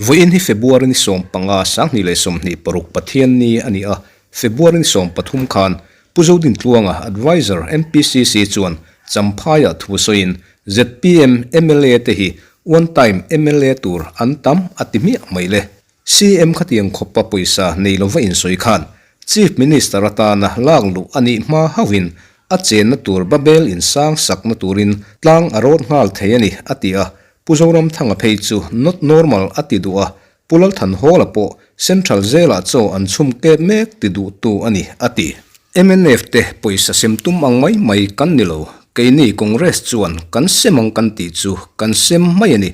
Vawiin hi February ni 15, 2026 Pathianni a ni a, February ni 13 khan Pu Zodintluanga, Adviser, MPCC chuan Champhaiah thu sawiin zpm mla te hi one time mla tur an tam a ti hmiah mai le. CM khatiang khawpa pawisa nei lova insawi khan Chief Minister atana lak luh a nih hma hauhin a chenna tur Babel insang sakna turin tlang a rawt nghal thei a ni a ti a, Pu Zoramthanga phei chu not normal a ti duh a, Pu Lalthanhawla pawh Central Jail-ah chaw an chhum kep mek ti duhtu a ni, a ti. Mnf te pawisa sem tum ang mai mai kan ni lo, keini Congress chuan kan sem ang kan tih chu kan sem mai a ni.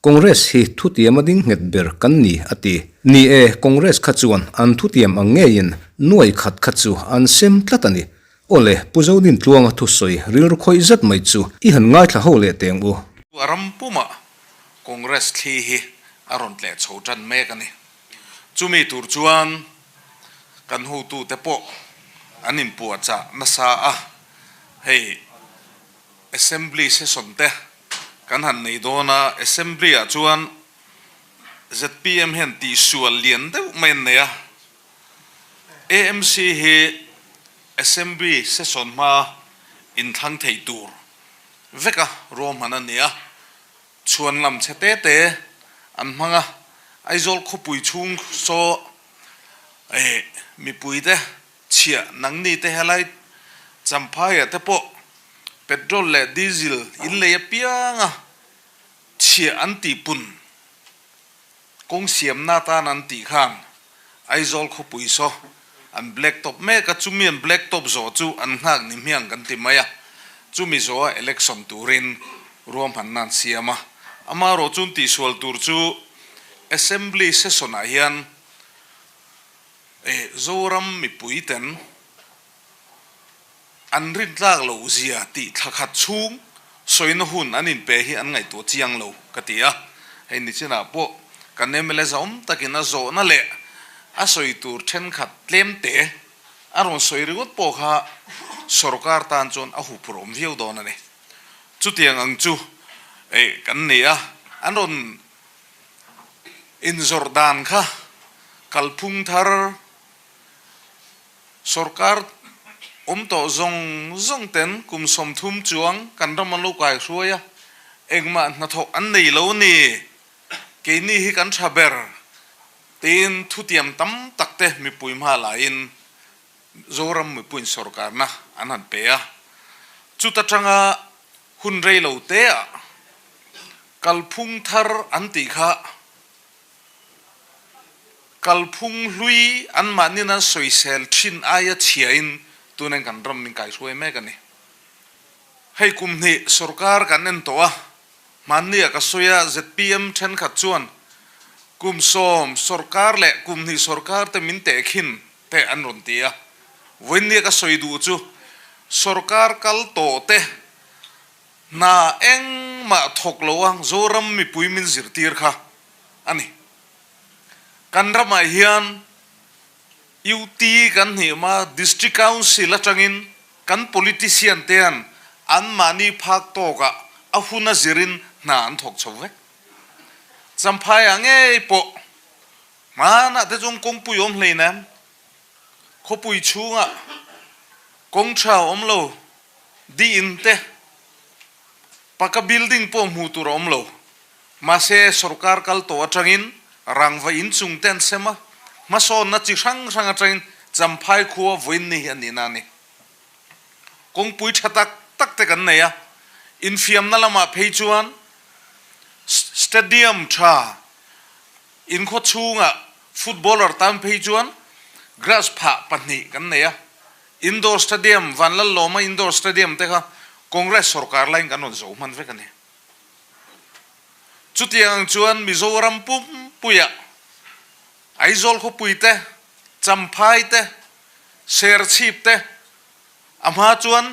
Congress hi thutiam a ding nghet ber kan ni, a ti. Ni e, Congress kha chuan an thutiam ang ngeiin nuai khat kha chu an sem tlat a ni. Awle, Pu Zodintluanga thusawi rilru khawih zet mai chu i han ngaithla ho leh teng u. A ram pumah Congress thli hi a rawn tleh chho tan mek a ni. Chumi tur chuan kan hotute pawh an inpuahchah nasa a, hei Assembly session te kan han nei dawn a, Assembly ah chuan zpm hian tihsual lian deuh mai an nei a, AMC hi Assembly session hma inthlang thei tur veka ruahman a ni a, chhuan lam chhe te te an hmang a, Aizawl khawpui chhung saw eh mipui te chhiah nangni te helai Champhaiah te pawh petrol leh diesel in lei apiang a chhiah an tih pun kawng siamna atan an tih khan Aizawl khawpui saw an black top mek a, chumi an black top zawh chu an nghak ni hmiang kan ti mai a, chumi zawha election turin ruahmanna an siam a, amaherawh chun tihsual tur chu Assembly session ah hian eh Zoram mipui ten an rintlak loh zia tih thla khat chhung sawina hun an inpe hi an ngaihtuah chiang lo ka ti a, hei nichinah pawh kan mla zahawm takin a zawhna leh a sawi tur thenkhat tlem te a rawn sawi ringawt pawh kha sorkar tan chuan a huphurh awm viau dawn a ni. Chutiang ang chu eh kan ni a, an rawn inzawrh dan kha kalphung thar, Sorkar awm tawh zawng zawng ten kum 30 chuang kan ram an lo kai hruai a, engmah hnathawk an nei lo ni, keini hi kan tha ber tiin thutiam tam tak te mipui hma laiin Zoram mipuiin sorkarna an han pe a, chuta tanga hun rei lo te ah kalphung thar an tih kha Kalphung hlui anmahnin an sawisel thin aia chhiain tunin kan ram min kaihruai mek a ni. Hei kum hnih sorkar kan en tawh a, hmanni ah ka sawi a, zpm thenkhat chuan kum 10 sorkar leh kum hnih sorkar te min tehkhin te an rawn ti a. Vawiinni a ka sawi duh chu sorkar kal tawh te hna engmah thawk lo a Zoram mipui min zirtir kha a ni. Kan ramah hian UT kan hnihma District Council atangin kan politician te hian anmahni phak tawkah a hun a zirin hna an thawk chho vek. Champhaiah ngei pawh hmanah te chuan kawngpui awm hleinem, khawpui chhungah kawng tha awm lo, di in te, paka building pawh hmuh tur a awm lo. Mahse, sorkar kal tawh atangin rangva inchung te an sem a, hmasawnna chi hrang hrang atangin Champhai khua vawiin ni hi a nihna a ni. Kawngpui tha tak tak te kan nei a, infiamna lamah phei chuan stadium tha, inkhaw chhungah footballer tan phei chuan grass phah pahnih kan nei a, indoor stadium, Vanlallawma indoor stadium te kha Congress sorkar laiin kan rawn zo hman vek a ni. Chutiang ang chuan Mizoram pumpuiah Aizawl khawpui te, Champhai te, Serchhip te a hma chuan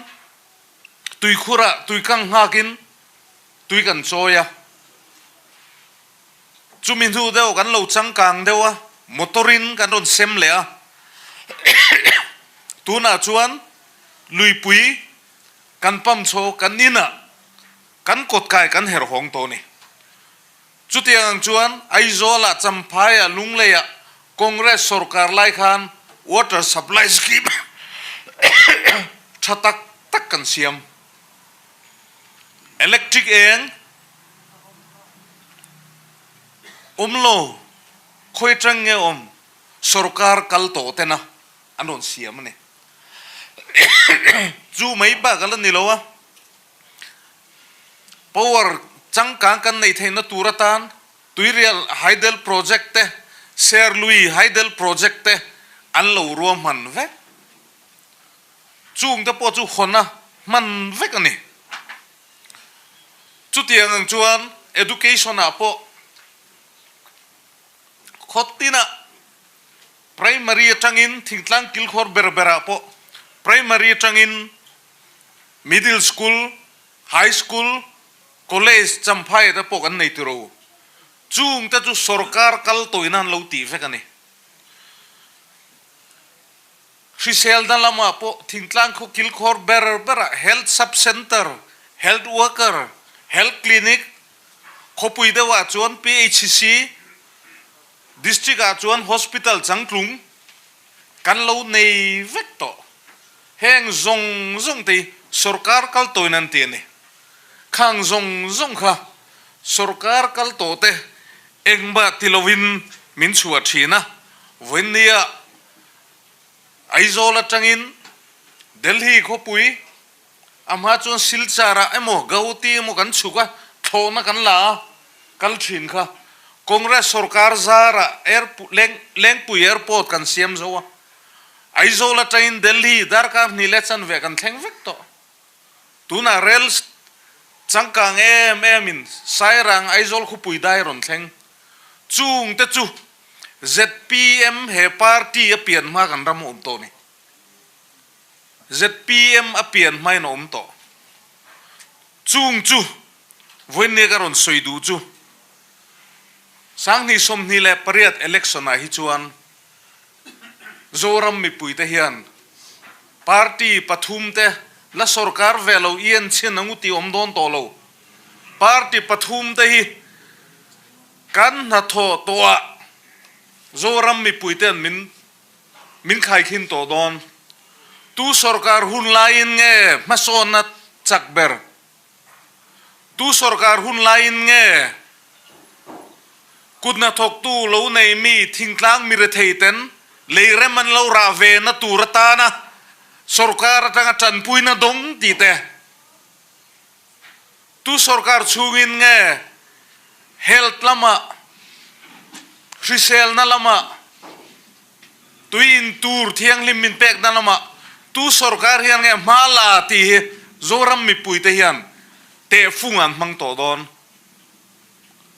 tuikhurah tuikang nghakin tui kan chawi a. Chumi hnu deuh kan lo changkang deuh a, motor-in kan rawn sem leh a. Tunah chuan luipui. Kan pump chho kan inah kan kawtkai kan herh hawng tawh a ni. Chutiang ang chuan Aizawlah, Champhaiah, Lungleiah Congress sorkar lai khan water supply scheme tha tak tak kan siam. Electric eng awm lo, khawi atang nge awm sorkar kal tawh tena an rawn siam a ni. Chu mai bak a la ni lo a. Power changkang kan neih theihna tur atan Tuirial Hydel Project te, Serlui Hydel Project te an lo ruahman vek. Chungte pawh chu hawn a hman vek a ni. Chutiang ang chuan Education ah pawh khaw tinah Primary atangin thingtlang kilkhawr ber berah pawh Primary atangin Middle School, High School, College Champhai te pawh kan nei tiro. Chung te chu sorkar kal tawina an lo tih vek a ni. Hriselna lamah pawh thingtlang khaw kilkhawr ber berah Health Sub Centre, Health Worker, Health Clinic, khawpui deuhah chuan PHC, District ah chuan Hospital changtlung kan lo nei vek tawh. Heng zawng zawng te hi sorkar kal tawhin an ti a ni. Khang zawng zawng kha sorkar kal tawh te engmah ti lovin min chhuah thin a, vawiinnia Aizawl atangin Delhi khawpui A hma chuan Silchar ah emaw Gauhati emaw kan chhuk a, thlawhna kan la a, kal thin kha. Congress sorkar zarah Lengpui Airport kan siam zo a, Aizawl atangin Delhi darkar hnih leh chanve kan thleng vek tawh. Tunah rail changkang em em in Sairang Aizawl khawpui dai rawn thleng. Chung te chu zpm he party a pian hma kan ram a awm tawh a ni. Zpm a pian hmain a awm tawh. Chung chu vawiinni ka rawn sawi duh chu 2028 election ah hi chuan Zoram mipuite hian party pathum te la sorkar ve lo i en chhin ang u tih awm dawn tawh lo. Party pathum te hi kan hnathawh tawhah Zoram mipuite'n min Min khaikhin tawh dawn. Tu sorkar hun laiin nge hmasawnna chak ber? Tu sorkar hun laiin nge kuthnathawktu lo nei mi thingtlang mi rethei ten lei rem an lo rah ve na tur atana sorkar atanga tanpuina dawng tih te? Tu sorkar chhungin nge health lamah, hriselna lamah, tui in tur thianghlim min pekna lamah tu sorkar hian nge hma la tih hi Zoram mipuite hian tehfung an hmang tawh dawn.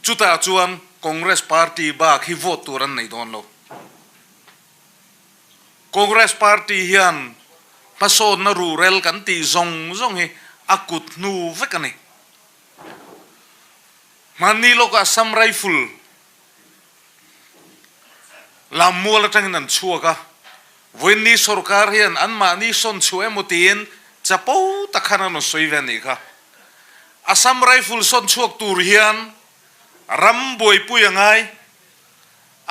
Chutah chuan Congress party bak hi vote tur an nei dawn lo. Congress party hian hmasawnna ruhrel kan tih zawng zawng hi a kut hnu vek a ni. Hmanni lawkah Assam Rifle lammual atangin an chhuak a, vawiinni sorkar hian anmahni sawn chhuah emaw tiin chapo tak khan an rawn sawi ve a nih kha. Assam Rifle sawn chhuak tur hian ram buaipui a ngai.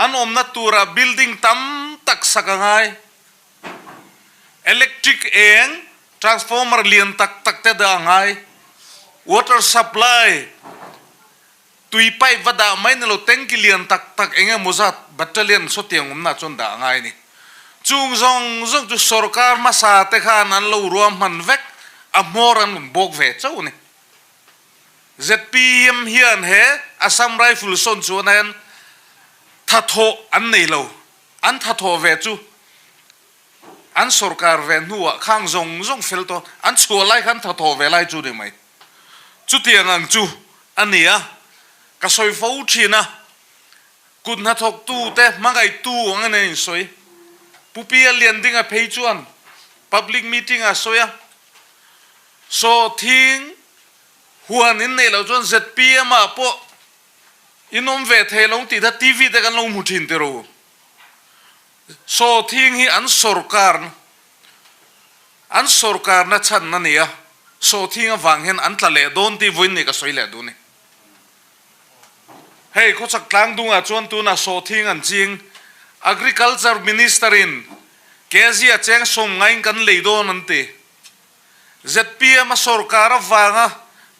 An awmna turah building tam tak sak a ngai. Electric eng transformer lian tak tak te dah a ngai. Water supply tui pipe va dah mai ni lo tanki lian tak tak eng emaw zat battalion sawtiang awmna chuan dah a ngai a ni. Chung zawng zawng chu sorkar hmasa te khan an lo ruahman vek a hmawr an rawn bawk ve chauh a ni. Zpm hian he Assam Rifle sawn chuan hian thathawh an nei lo. An thathawh ve chu an sorkar ve hnuah khang zawng zawng fel tawh an chhuah lai khan thathawh ve lai chu ni mai. Chutiang ang chu a ni a, ka sawi fo thin a, kut hnathawktu te hmangaihtu ang a nen insawi. Pu Pia Liandinga phei chuan public meeting ah a sawi a, Sawhthing huan in neih loh chuan zpm ah pawh in awm ve thei lo tih kha TV te kan lo hmu thin tiro. Sawhthing hi an sorkar an sorkarna chhan a ni a. Sawhthing avang hian an tla leh dawn tih vawiin ni ka sawi leh duh a ni. Hei khawchhak tlang dungah chuan tunah sawhthing an ching. Agriculture Minister in kg a cheng sawmngaiin kan lei dawn an ti. Zpm a sorkar avanga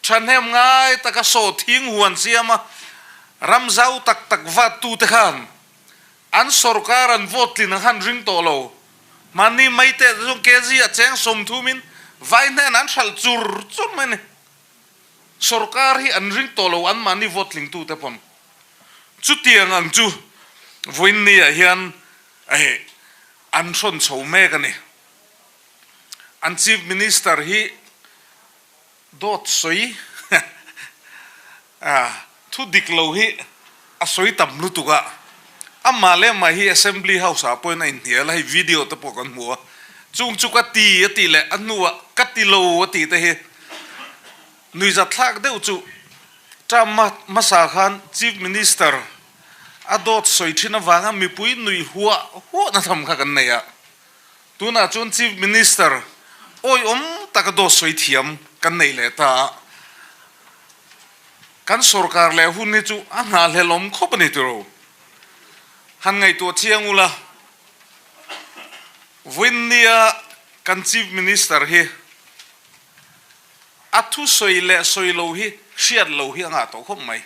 thahnem ngai taka sawhthing huan siama ram zau tak tak vat tute khan an sorkar an vote tlin ang khan ring tawh lo. Mahni mai teh te chuan kg a cheng sawmthumin vai hnenah an hralh chur chur mai a ni. Sorkar hi an ring tawh lo anmahni vote tlingtute pawn. Chutiang ang chu vawiinni-ah hian an hrawn chho mek a ni. An Chief Minister hi dawt sawi thu dik lo hi a sawi tam lutuk a, amah leh amah hi Assembly House ah pawhin a inhnial a, hei video te pawh kan hmu a, chung chu ka ti a tih leh a hnuah ka ti lo a tih te hi nuihzat thlak deuh chu term hmasa khan Chief Minister a dawt sawi thin avanga mipui nuih huah huahna tham kha kan nei a. Tunah chuan Chief Minister awihawm taka dawt sawi thiam kan nei leh ta a, kan sorkar leh hun hi chu a nghahhlelawm khawp a ni tiro. Han ngaihtuah chiang ula, vawiinnia kan Chief Minister hi a thusawi leh sawi lo hi hriat lo hi a ngah tawh khawp mai.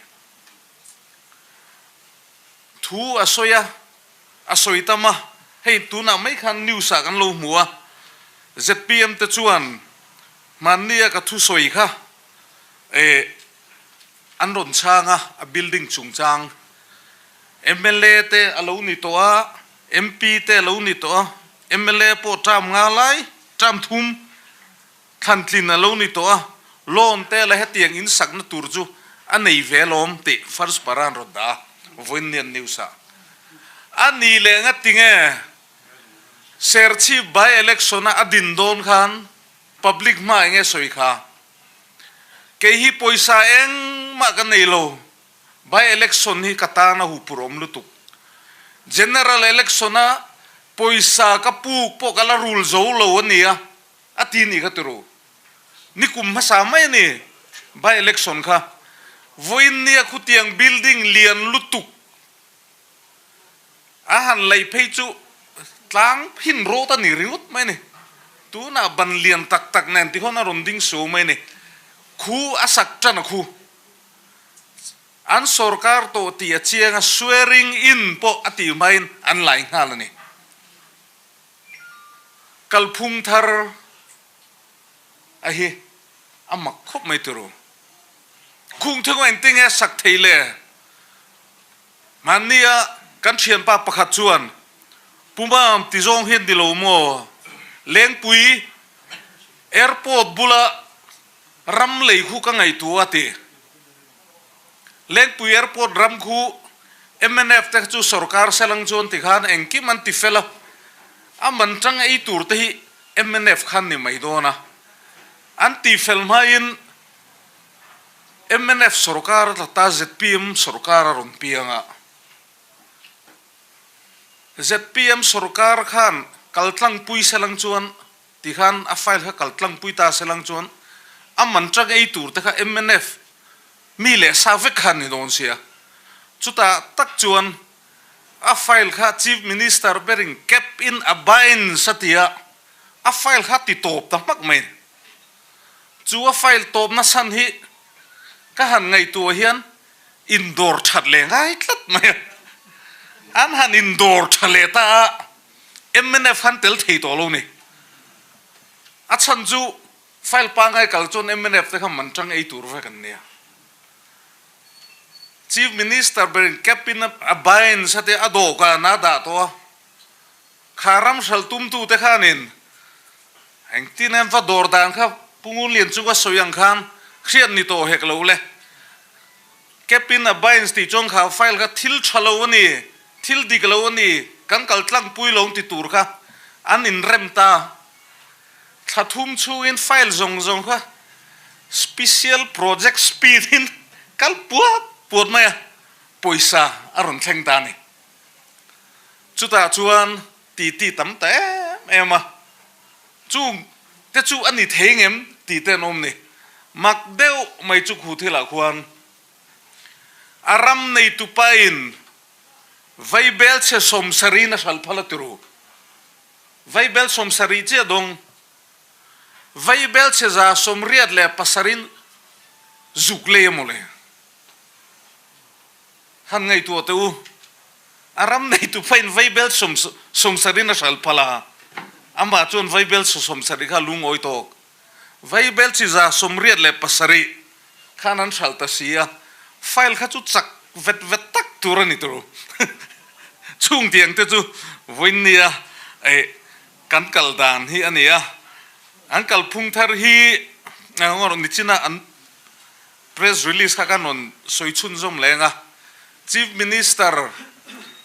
Thu a sawi a. A sawi tam a, hei tunah mai khan news ah kan lo hmu a, zpm te chuan hmannia ka thusawi kha eh an rawn chhang a, a building chungchang mla te a lo ni tawh a, MP te a lo ni tawh a, mla pawh term nga lai, term thum Thlantlin a lo ni tawh a, loan te la hetiang in sakna tur chu a nei ve alawm tih first para an rawn dah a, vawiinnian news ah. A ni leh nga tinge Serchhip by election a a din dawn khan public hma enge sawi kha? Kei hi pawisa engmah ka nei lo, by election hi ka tan a huphur awm lutuk. General election a pawisa ka puk pawh ka la rul zo lo a nia. A ti nih kha turu. Ni kum hmasa mai a ni by election kha. Vawiin nia khutiang building lian lutuk a han laih phei chu tlang phin rawt a ni ringawt mai a ni. Tunah ban lian tak tak nen tihawn a rawn ding suau mai a ni. Khu a sak tan a khu. An sorkar tawh tih a chiang a swearing in pawh a tih hmain an lai nghal a ni. Kalphung thar a hi a mak khawp mai turu. Khung thing aw engtin nge sak thei le? Hmannia kan thianpa pakhat chuan Pumam ti zawng hian ni lo maw? Lengpui airport bula ram lei khu ka ngaihtuah a ti. Lengpui Airport ram khu mnf te chu sorkar selang chuan tikhan engkim an ti fel a, a man tang ei tur te hi mnf khan ni mai dawn a. An ti fel hmain mnf sorkar a tla ta zpm sorkar a rawn piang a. Zpm sorkar khan kaltlangpui selang chuan Tikhan a file kha kal tlangpui ta se lang chuan a man tang ei tur te kha mnf mi leh sa vek kha an ni dawn sia. Chutah tak chuan a file kha Chief Minister berin cap in a binds a ti a, a file kha ti tawp ta hmak mai. Chu a file tawpna chhan hi ka han ngaihtuah hian indawr that leh ngai tlat mai a. An han indawr tha leh ta a. Mnf han tel thei tawh lo ni. A chhan chu file pangngai kal chuan mnf te kha man tang ei tur vek an nia. Chief Minister berin cap in a bind sa te a dawhkan a dah tawh a, kha ram hral tumtu te khanin engtin em va dawr dan kha Pu Ngunlian chu ka sawi ang khan hriat ni tawh hek lo le. Cap in a binds tih chuan kha file kha thil tha lo a ni. Thil dik lo a ni, kan kal tlangpui lo ti tur kha an inrem ta. Thla thum chhungin file zawng zawng kha special project speed in kal puat puat mai a, pawisa a rawn thleng ta a ni. Chutah chuan titi tam ta em em a, chung te chu a ni thei ngem? Tih te an awm ni. Mak deuh mai chu khu thilah khuan a ram neitupain Vaibel chhe sawmsarihin a hral phal a ti ru. Vaibel sawmsarih chiah dawng. Vaibel chhe 187in zuk lei a mawle. Han ngaihtuah teh u, a ram neitu pahin Vaibel sawmsarihin a hral phal a, amah chuan Vaibel 70 kha a lungawi tawk. Vaibel chi 87 khan an hralh ta si a, file kha chu chak vet vet tak tur a ni tur. Chhung tiang te chu vawiin nia kan kal dan hi a ni a, an kalphung thar hi nichina an press release kha kan rawn sawi chhunzawm leng a, Chief Minister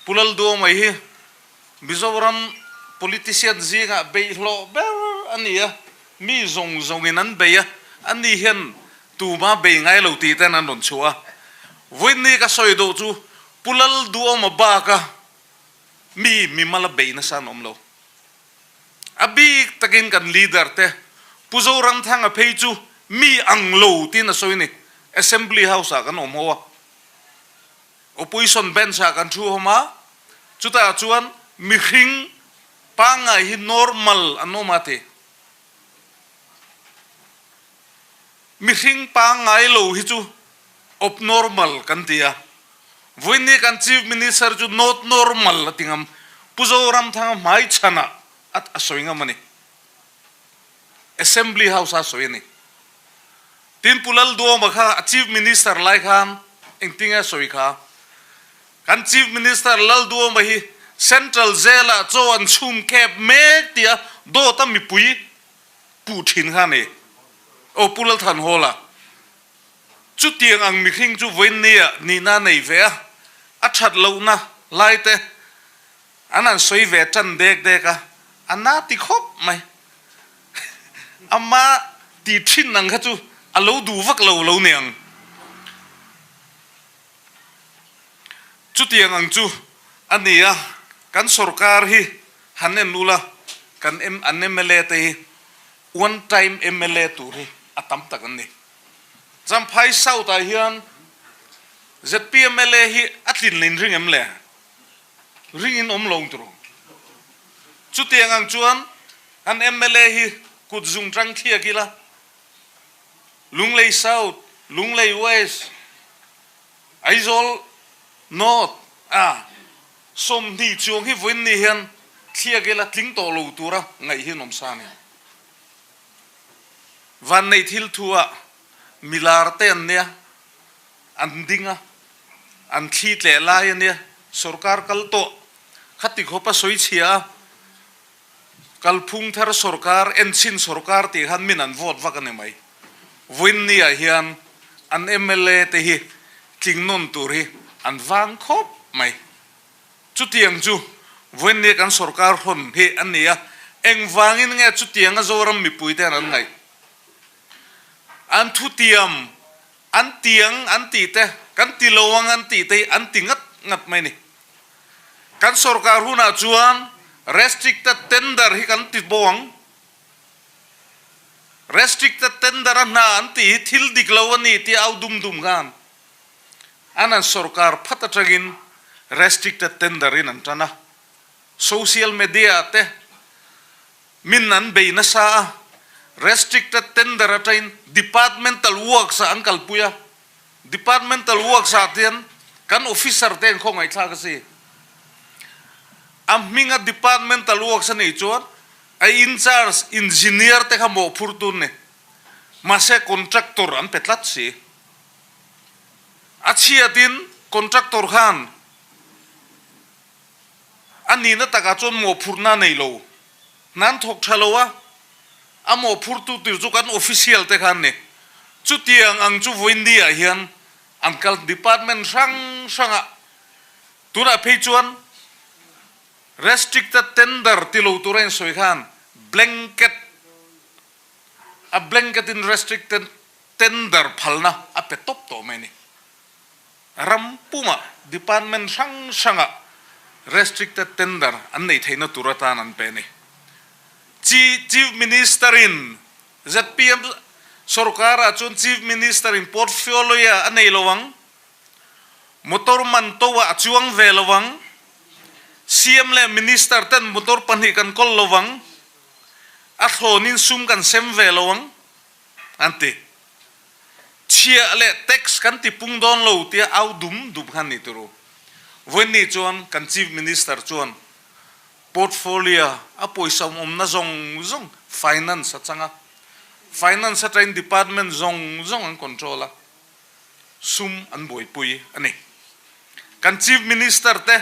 Pu Lalduama hi Mizoram politician zingah beihhlawh ber a ni a, mi zawng zawngin an bei a, ani hian tuma bei ngai lo tih ten an rawn chhuah a. Vawiin ka sawi deuh chu Pu Lalduama baka mi mimal a bei nasa an awm lo. A bik takin kan leader te Pu Zoramthanga phei chu mi ang lo tiin a sawi a ni. Assembly House ah kan awm ho a, Opposition bench ah kan thu hawm a, chutah chuan mihring pangngai hi normal an awm a ti. Mihring pangngai lo hi chu abnormal kan ti a, vawiin kan Chief Minister chu not normal a ti ngam. Pu Zoramthanga hmaichhanah a sawi ngam a ni. Assembly House a sawi a ni. Tin Pu Lalduama kha a Chief Minister lai khan engtinge a sawi kha? Kan Chief Minister Lalduama hi Central Jail ah chaw an chhum kep mek tia dawt a mipui puh thin kha a ni. Aw Pu Lalthanhawla, chutiang ang mihring chu vawiin nia nihna a nei ve a, a that lohna lai te an han sawi ve tan dek dek a, a na ti khawp mai. Ama ti thin ang kha chu a lo duh vak lo lo niang. Chutiang ang chu a ni a, kan sorkar hi han en ula, kan an mla te hi one time mla tur hi a tam tak an ni. Champhai South ah hian zpm mla hi a tlin lin ring em le? Ring in awm lo tur. Chutiang ang chuan an mla hi kut zung tang thliak ila, Lunglei South, Lunglei West, Aizawl North a 20 chuang hi vawiin ni hian thliak ila tling tawh lo tura ngaih hi an awm sa a ni. Vanneih thil thu ah milar te an nia, an ding a, an thli tleh lai a nia, sorkar kal tawh khati khawp a sawi chhia a, kalphung thar sorkar, enchhin sorkar tih khan min an vote vak a ni mai. Vawiin ni-ah hian an mla te hi tling nawn tur hi an vang khawp mai. Chutiang chu vawiin ni kan sorkar hawn hi a ni a, engvangin nge chutianga Zoram mipuite hian an ngaih? An thutiam An tiang an tih te, kan ti lo ang an tih te hi an ti ngat ngat mai ni. Kan sorkar hunah chuan restricted tender hi kan ti bo ang. Restricted tender a hna an tih hi thil dik lo a ni tih au dum dum khan an an sorkar phat atangin restricted tender in an tan a. Social media ah te Min an bei nasa a, restricted tender atangin departmental works ah an kalpui a, departmental works ah hian kan officer te an khawngaihthlak a si. A hminga departmental works a nih chuan a incharge engineer te kha mawhphur tur ni, mahse contractor an pe tlat si. A chhiatin contractor khan A nihna takah chuan mawhphurhna a nei lo. Hna an thawk tha lo a, a mawhphurtu tur chu kan official te kha an ni. Chutiang ang chu vawiin ah hian an kal department hrang hrangah tunah phei chuan restricted tender ti lo tura insawi khan blanket a blanket in restricted tender phalna a pe tawp tawh mai a ni. Ram pumah department hrang hrangah restricted tender an neih theihna tur atan an pe a ni. Chief Minister-in zpm. Sorkar ah chuan Chief Minister in portfolio a nei lo ang, motor man to ah a chuang ve lo ang, CM leh Minister ten motor pahnih kan kawl lo ang, a thlawn in sum kan sem ve lo ang an ti. Chhiah leh tax kan ti pung dawn lo tia au dum dum khan ni turu. Vawiinni chuan kan Chief Minister chuan Portfolio a pawisa awmna zawng zawng finance a chang a, finance atangin department zawng zawng an control a, sum an buaipui a ni. Kan Chief Minister te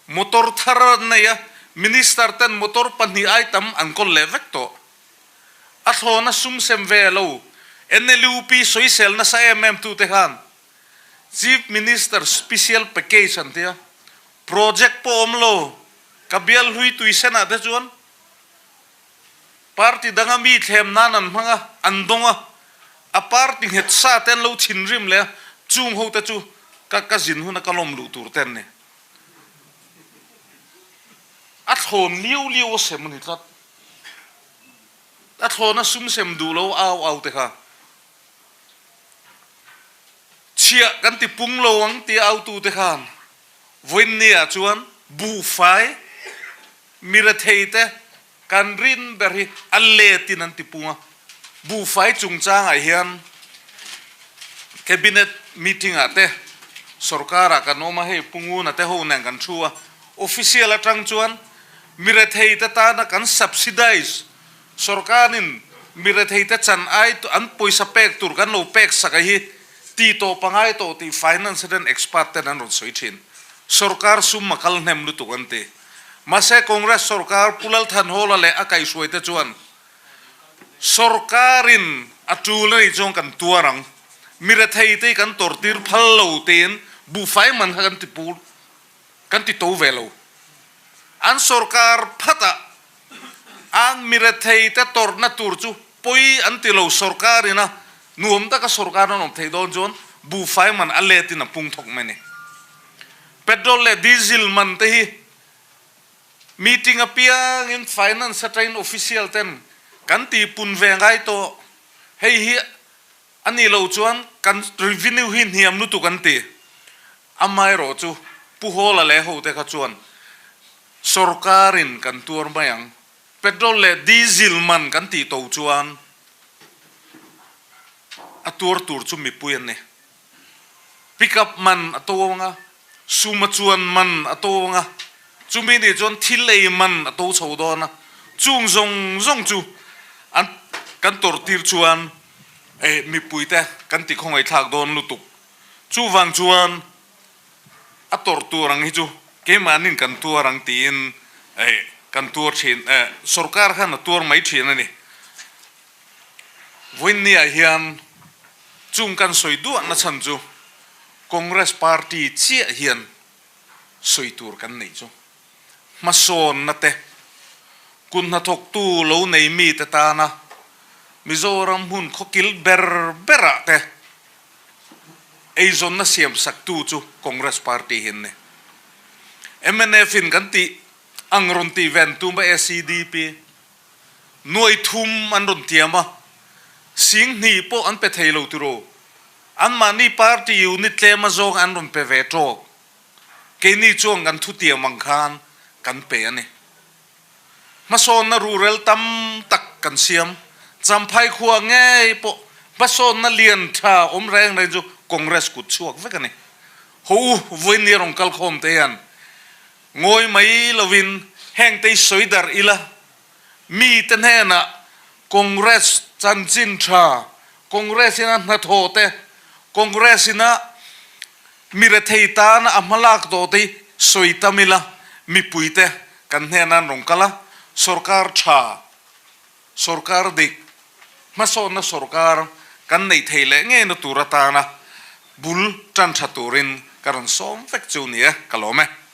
motor thar an nei a, Minister ten motor pahnih ai tam an kawl leh vek tawh. A thlawna sum sem ve lo NLUP sawisel nasa em em tute khan Chief Minister Special Package an ti a, Project pawh awm lo, ka bial hlui tui senah te chuan party danga mi thlem nan an hmang a, an dawng a, a party nghet sa te an lo thinrim leh a, chung ho te chu ka ka zin huna ka lawm luh tur te an ni. A thlawn liau liau a sem a ni tlat. A thlawn a sum sem duh lo au au te kha. Chhiah kan ti pung lo ang tia autute khan vawiinni-ah chuan buhfai miretheite kan rin ber hi a letin an ti pung a. Buhfai chungchangah hian Cabinet meeting-ah te sorkar-ah kan awm a, hei Pu Nguna te ho nen kan thu a. Official atang chuan miretheite tana kan subsidize Sorkarin mi retheite chan ai an pawisa pek tur kan lo pek sak a hi ti tawh pangai tawh tih finance ten expert ten an rawn sawi thin. Sorkar sum a kal hnem lutuk an ti. Mahse Congress sorkar Pu Lalthanhawla leh a kaihhruaite chuan sorkarin a tul a nih chuan kan tuar ang, mi retheite hi kan tawrhtir phal lo tiin buhfai man kha kan ti pur kan ti to ve lo. An sorkar phatah An miretheite tawrhna tur chu pawi an ti lo, sorkar ina nuam taka sorkar an awm theih dawn chuan buhfai man a let in a pung thawk mai a ni. Petrol leh diesel man te hi meeting apiangin finance atangin official ten kan ti pun ve ngai tawh, hei hi a nih loh chuan kan revenue hi hniam lutuk an ti. Amaherawh chu Pu Hawla leh hote kha chuan Sorkarin kan tuar mai ang. Petrol leh diesel man kan tih to chuan a tuar tur chu mipui an ni. Pick up man a to ang a, suma chuan man a to ang a, chumi nih chuan thil ei man a to chho dawn a, chung zawng zawng chu an kan tawrhtir chuan mipuite kan ti khawngaihthlak dawn lutuk. Chuvang chuan A tawrh tur ang hi chu keimahnin kan tuar ang tiin kan tuar thin, sorkar khan a tuar mai thin a ni. Vawiinniah hian chung kan sawi duahna chhan chu Congress party chiah hian sawi tur kan neih chu hmasawnna te, kut hnathawktu lo nei mite tana Mizoram hmun khawkil ber berah te Eizawnna siam saktu chu Congress party hi an ni. Mnf in kan tih ang rawn tih ven tum a SEDP nuai thum an rawn tiam a, sing hnih pawh an pe thei lo tiro. Anmahni party unit tlem a zawng an rawn pe ve tawk. Keini chuan kan thutiam ang khan kan pe a ni. Hmasawnna ruhrel tam tak kan siam. Champhai khua ngei pawh hmasawnna lian tha awm reng reng chu Congress kut chhuak vek a ni. Ho u, vawiin ni rawn kal khawm te hian ngawi mai lovin heng te hi sawi darh ila, mite hnenah Congress chanchin tha, Congress ina hnathawh te, Congress ina Mi rethei tana a hmalak tawh te hi sawi tam ila, mipuite kan hnena an rawn kal a, sorkar tha, sorkar dik, hmasawnna sorkar kan neih theih leh ngeina tur atana bul tan tha turin ka rawn sawm vek chu ni e, ka lawm e.